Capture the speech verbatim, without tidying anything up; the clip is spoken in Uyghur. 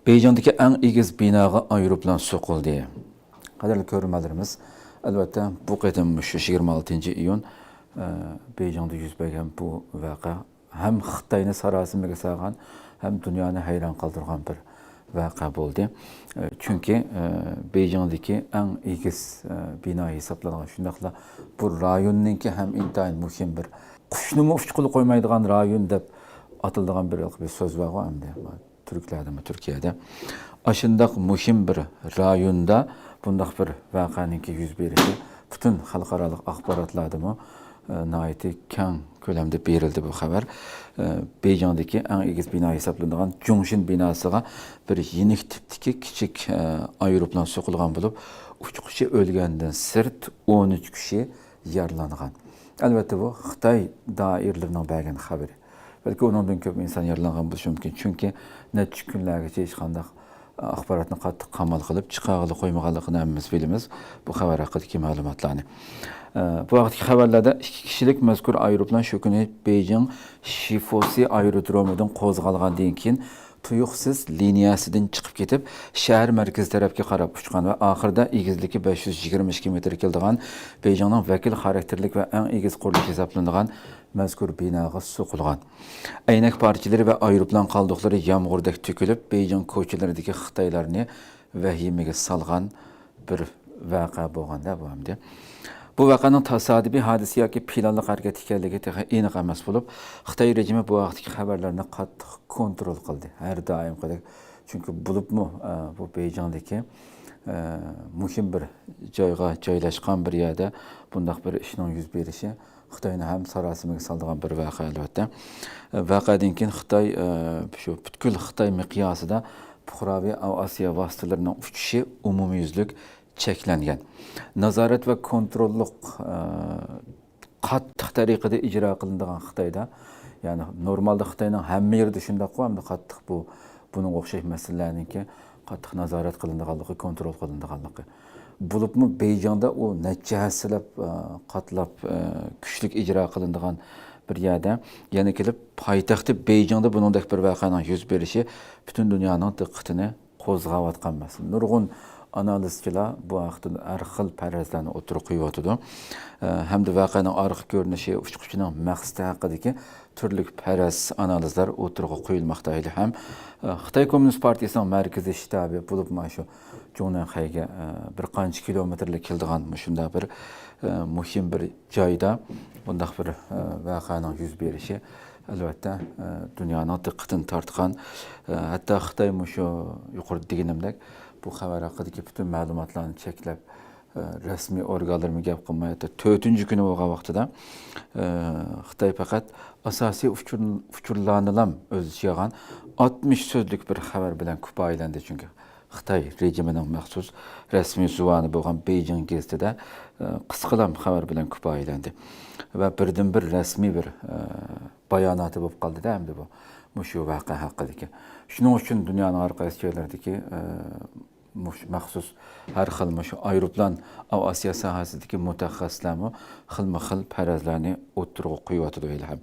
بېيجىڭدىكى ئەڭ ئېگىز بىناغا ئايروپىلان سوقۇلدى. قەدىرلىك كۆرۈرمەنلىرىمىز، ئەلۋەتتە، بۇ قېتىم مۇشۇ يىگىرمە ئالتىنچى ئىيۇن، ئە، بېيجىڭدا يۈز بەرگەن بۇ ۋەقە ھەم خىتاينى ساراسىمىگە سالغان، ھەم دۇنيانى ھەيران قالدۇرغان بىر ۋەقە بولدى. ئە، چۈنكى، ئە، بېيجىڭدىكى ئەڭ ئېگىز، ئە، بىنا ھېسابلانغان، شۇنداقلا بۇ رايوننىڭكى ھەم ئىنتايىن مۇھىم بىر، قۇشنىمۇ ئۇچقىلى قويمايدىغان رايون دەپ ئاتىلىدىغان بىر، بىر سۆز بارغۇ ئەمدى. تۈركلەردىمۇ، تۈركىيەدە. ئاشۇنداق مۇھىم بىر رايوندا بۇنداق بىر ۋەقەنىڭكى يۈز بېرىشى پۈتۈن خەلقئارالىق ئاخباراتلاردىمۇ، ئە، ناھايىتى كەڭ كۆلەمدە بېرىلدى بۇ خەۋەر. ئە، بېيجىڭدىكى ئەڭ ئېگىز بىنا ھېسابلىنىدىغان جۇڭشىن بىناسىغا بىر يېنىك تىپتىكى كىچىك، ئە، ئايروپىلان سوقۇلغان بولۇپ، ئۇچقۇچى ئۆلگەندىن سىرت، ئون ئۈچ كىشى يارىلانغان. ئەلۋەتتە، بۇ خىتاي دائىرىلىرىنىڭ بەرگەن خەۋىرى. بەلكى ئۇنىڭدىن كۆپ ئىنسان يارىلانغان بولۇشى مۇمكىن، چۈنكى نەچچە كۈنلەرگىچە ھېچقانداق ئاخباراتنى قاتتىق قامال قىلىپ چىقارغىلى قويمىغانلىقىنى ھەممىمىز بىلىمىز، بۇ خەۋەر ھەققىدىكى مەلۇماتلارنى. ئە، بۇ ھەقتىكى خەۋەرلەردە ئىككى كىشىلىك مەزكۇر ئايروپىلان شۇ كۈنى بېيجىڭ شىفوسى ئايرودرومىدىن قوزغالغاندىن كېيىن، تۇيۇقسىز لىنىيەسىدىن چىقىپ كېتىپ، شەھەر مەركىزى تەرەپكە قاراپ ئۇچقان ۋە ئاخىرىدا ئېگىزلىكى بەش يۈز يىگىرمە ئىككى مېتىر كېلىدىغان بېيجىڭنىڭ ۋەكىل خاراكتېرلىك ۋە ئەڭ ئېگىز قۇرۇلۇش ھېسابلىنىدىغان مەزكۇر بىناغا سوقۇلغان. ئەينەك پارچىلىرى ۋە ئايروپىلان قالدۇقلىرى يامغۇردەك تۆكۈلۈپ، بېيجىڭ كوچىلىرىدىكى خىتايلارنى ۋەھىمىگە سالغان بىر ۋەقە بولغاندا بۇ ئەمدى. بۇ ۋەقەنىڭ تاسادىپىي ھادىسە ياكى پىلانلىق ھەرىكەت ئىكەنلىكى تېخى ئېنىق ئەمەس بولۇپ، خىتاي رېجىمى بۇ ھەقتىكى خەۋەرلەرنى قاتتىق كونترول قىلدى. ھەر دائىمقىدەك. چۈنكى بولۇپمۇ، ئە، بۇ بېيجىڭدىكى، ئە، مۇھىم بىر جايغا جايلاشقان بىر يەردە بۇنداق بىر ئىشنىڭ يۈز بېرىشى خىتاينى ھەم ساراسىمىگە سالىدىغان بىر ۋەقە، ئەلۋەتتە. ۋەقەدىن كېيىن خىتاي، ئە، شۇ پۈتكۈل خىتاي مىقياسىدا پۇقراۋى ئاۋىئاتسىيە ۋاسىتىلىرىنىڭ ئۇچۇشى ئومۇميۈزلۈك چەكلەنگەن. نازارەت ۋە كونتروللۇق، ئە، قاتتىق تەرىقىدە ئىجرا قىلىنىدىغان خىتايدا، يەنى نورمالدا خىتاينىڭ ھەممە يېرىدە شۇنداققۇ، ئەمدى قاتتىق بۇ، بۇنىڭغا ئوخشاش مەسىلىلەرنىڭكى قاتتىق نازارەت قىلىنىدىغانلىقى، كونترول قىلىنىدىغانلىقى. بولۇپمۇ بېيجىڭدا ئۇ نەچچە ھەسسىلەپ، ئە، قاتلاپ، ئە، كۈچلۈك ئىجرا قىلىنىدىغان بىر يەردە، يەنە كېلىپ پايتەختى بېيجىڭدا بۇنىڭدەك بىر ۋەقەنىڭ يۈز بېرىشى پۈتۈن دۇنيانىڭ دىققىتىنى قوزغاۋاتقان مەسىلە. نۇرغۇن ئانالىزچىلار بۇ ھەقتە ھەر خىل پەرەزلەرنى ئوتتۇرىغا قويۇۋاتىدۇ. ئە، ھەمدە ۋەقەنىڭ ئارقا كۆرۈنۈشى، ئۇچقۇچىنىڭ مەقسىتى ھەققىدىكى تۈرلۈك پەرەز، ئانالىزلار ئوتتۇرىغا قويۇلماقتا ھېلىھەم. ئە، خىتاي كوممۇنىست پارتىيىسىنىڭ مەركىزىي شتابى بولۇپمۇ شۇ جۇڭنەنخەيگە، ئە، بىر قانچە كىلومېتىرلا كېلىدىغان مۇشۇنداق بىر، ئە، مۇھىم بىر جايدا بۇنداق بىر، ئە، ۋەقەنىڭ يۈز بېرىشى، ئەلۋەتتە، ئە، دۇنيانىڭ دىققىتىنى تارتقان، ئە، ھەتتا خىتاي مۇشۇ يۇقىرىدا دېگىنىمدەك، بۇ خەۋەر ھەققىدىكى پۈتۈن مەلۇماتلارنى چەكلەپ، ئە، رەسمىي ئورگانلىرىمۇ گەپ قىلماي، ھەتتا تۆتىنچى كۈنى بولغان ۋاقتىدا، ئە، خىتاي پەقەت ئاساسىي ئۇچۇر-، ئۇچۇرلارنىلام ئۆز ئىچىگە ئالغان ئاتمىش سۆزلۈك بىر خەۋەر بىلەن كۇپايىلەندى. چۈنكى خىتاي رېجىمىنىڭ مەخسۇس رەسمىي زۇۋانى بولغان بېيجىڭ گېزىتىدە، ئە، قىسقىلام خەۋەر بىلەن كۇپايىلەندى. ۋە بىردىنبىر رەسمىي بىر، ئە، باياناتى بولۇپ قالدىدە ئەمدى بۇ، مۇشۇ ۋەقە ھەققىدىكى. شۇنىڭ ئۈچۈن دۇنيانىڭ ھەر قايسى جايلىرىدىكى، ئە، مۇش-، مەخسۇس ھەر خىل مۇشۇ ئايروپىلان ئاۋىئاتسىيە ساھەسىدىكى مۇتەخەسسىسلەرمۇ خىلمۇ خىل پەرەزلەرنى ئوتتۇرىغا قويۇۋاتىدۇ ھېلىھەم.